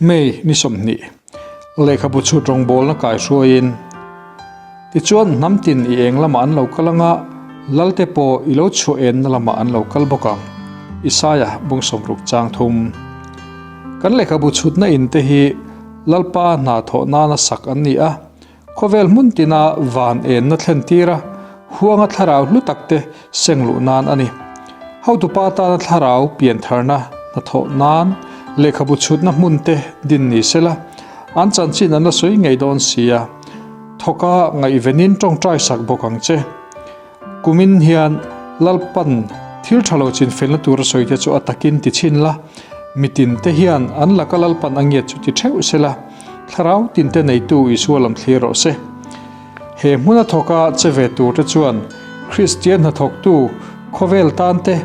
May ni 20, Lehkhabu chhut rawngbawlna kaihruaiin, Tichuan hnam tin i eng lamah an lo kal anga, Lalte pawh i lo chhuah enna lamah an lo kal bawk ang. Isaia bung 60 chang thum. Kan lehkhabu chhutna in te hi Lalpa hna thawh nana sak an ni a, Khawvel hmun tina van enna thlen tir a, huanga thlarau hlu tak te seng luh nan a ni. Hotupa tana thlarau piantharna hnathawh nan lehkhabu chhutna hmun te din ni sela, an chanchin an la sawi ngei dawn si a, thawka ngaihvenin tawngtai sak bawk ang che. Kumin hian Lalpan thil tha lo chinfelna tur a sawi te chu a takin ti chhin la, mitin te hian an laka Lalpan a ngiat chu ti theuh se la, thlarau tin te neitu Isua lam thlir rawh se. He hmuna thawka che ve tur te chuan Kristian hnathawktu khawvel tan te,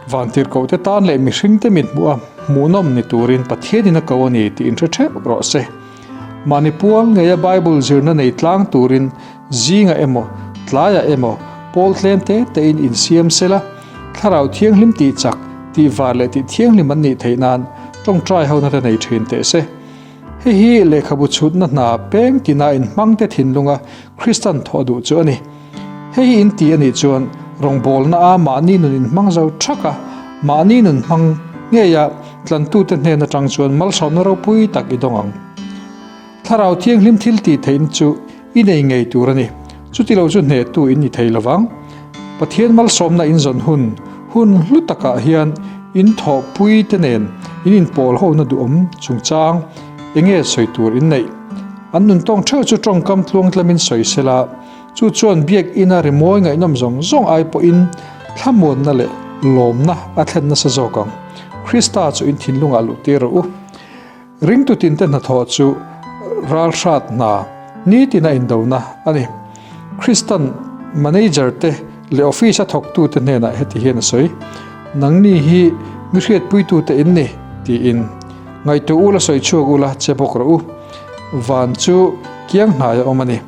vantirhkoh te tan leh mihring te mithmuh a hmuhnawm ni turin Pathianin a ko a ni tih inhre theuh rawh se. Mahni pual ngeia Bible zirna nei tlang turin Zingah emaw, tlaiah emaw pawl tlem te tein insiam sela, Thlarau Thianghlim tih chak, tih var leh tih thianghlim an nih theih nan tawngtai hona te nei thin teh se. Hei hi lehkhabu chhutna hna peng tina inhmangte thinlunga Kristan thawh duh chu a ni. Hei hi in ti a nih chuan rawngbawlna a mahni nun inhmang zo thak a, mahni nun hmang ngeia tlantute hnen atang chuan malsawmna ropui tak i dawng ang. Thlarau Thianghlim thil tih theihna chu i nei ngei tur a ni. Chuti lo chu hnehtu in ni thei lovang. Pathian malsawmna in zawn hun, hun hlu takah hian in thawhpui te nen in inpawl hona duhawm chungchang enge sawi tur in neih. An nun tawng theuh chu tawngkam tluangtlamin sawi sela, chu chuan biakina rimawi ngaihnawm zawng zawng ai pawhin thlamuanna leh lawmna a thlen nasa zawk ang. Krista chu in thinlungah luhtir rawh u. Ringtu tinte hnathawh chu ralhrat hna nitina indona a ni. Kristan manager te leh office a thawktute hnenah heti hian a sawi, Nangni hi mi hriatpuitute in ni, tiin. Ngaihtuah ula sawi chhuak ula che bawk rawh u. Van chu kiang hnai a awm a ni.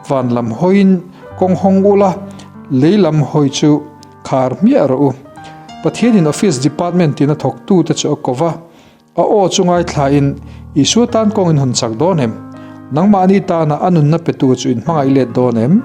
Van lam hawiin kawng hawng ula, lei lam hawi chu khar hmiah rawh u. Pathianin office department tina thawktute chu a ko va. A aw chu ngaithlain, Isua tan kawng in hawn chak dawn em? Nangmahni tana a nunna petu chu in hmangaih let dawn em?